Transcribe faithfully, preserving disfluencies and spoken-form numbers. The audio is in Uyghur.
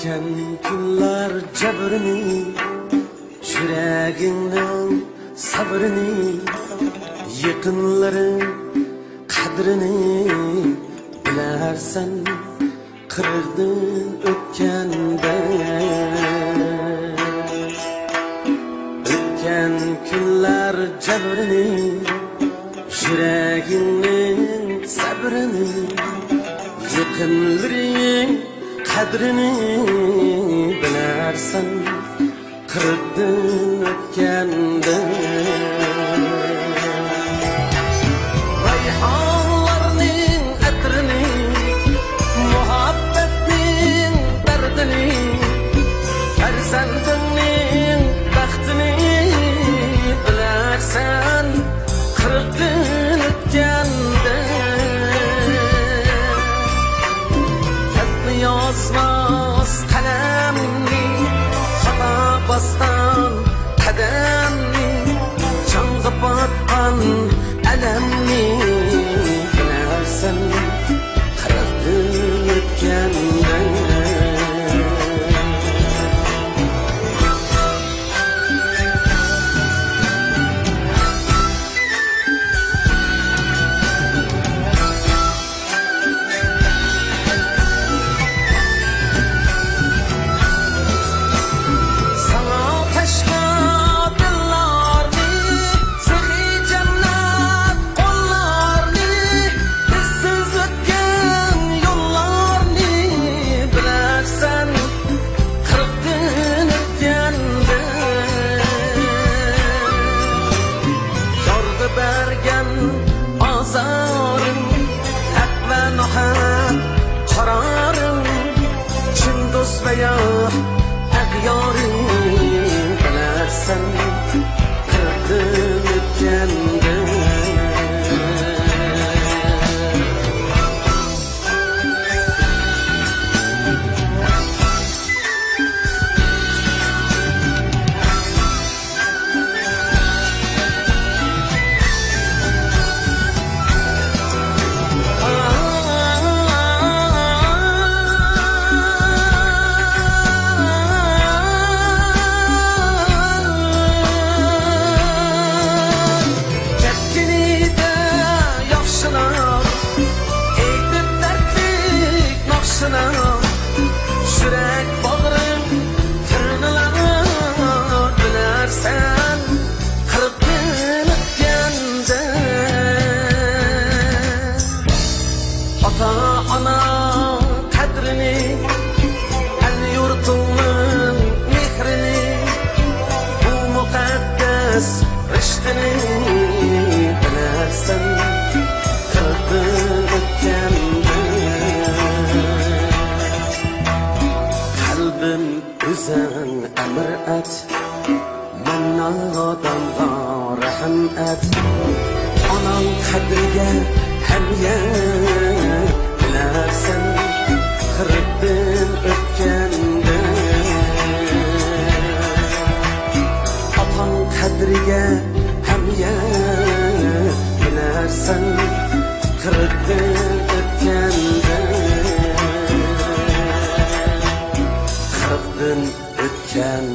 ئۆتكەن كۈنلەر جەبرىنى، يۈرەكنىڭ سەبرىنى، يېقىنلىرىڭ قەدرىنى بىلەرسەن قىرىقتىن ئۆتكەندە. ئۆتكەن كۈنلەر جەبرىنى، يۈرەكنىڭ سەبرىنى، يېقىنلىرىڭ قەدرىنى بىلەرسەن قىرىقتىن ئۆتكەندە. رەيھانلارنىڭ ئەترىنى، مۇھەببەتنىڭ دەردىنى، پەرزەنتىڭنىڭ بەختىنى بىلەرسەن قىرىقتىن ئۆتكەندە. خەتنى يازماس قەلەمنى، خاتا باسقان قەدەمنى، جانغا پاتقان ئەلەمنى بىلەرسەن قىرىقتىن ئۆتكەندە. ساڭا تاشلا دىللارنى، سېخىي جەننەت قوللارنى، ئىزسىز ئۆتكەن يوللارنى بىلەرسەن قىرىقتىن ئۆتكەندە. يارغا بەرگەن ئازارىڭ، ھەق ۋە ناھەق قارارىڭ، چىن دوست ۋە يا ئەغيارىڭ بىلەرسەن قىرىقتىن ئۆتكەندە. كەتكىنىدە ياخشىلار، ئېيتىپ دەردلىك ناخشىلار، يۈرەك باغرىم تىرنىلار بىلەرسەن قىرىقتىن ئۆتكەندە. ئاتا-ئانا قەدرىنى، ئەل-يۇرتۇڭنىڭ مېھرىنى، بۇ مۇقەددەس رىشتىنى بىلەرسەن قىرىقتىن ئۆتكەندە. قەلبىم ئۆزۈڭ ئەمر ئەت، مەن نادانغا رەھىم ئەت. ئاناڭ قەدرىگە ھەميەر بىلەرسەن قىرىقتىن ئۆتكەندە. ئاتاڭ قەدرىگە ھەميەر بىلەرسەن قىرىقتىن ئۆتكەندە. قىرىقتىن ئۆتكەن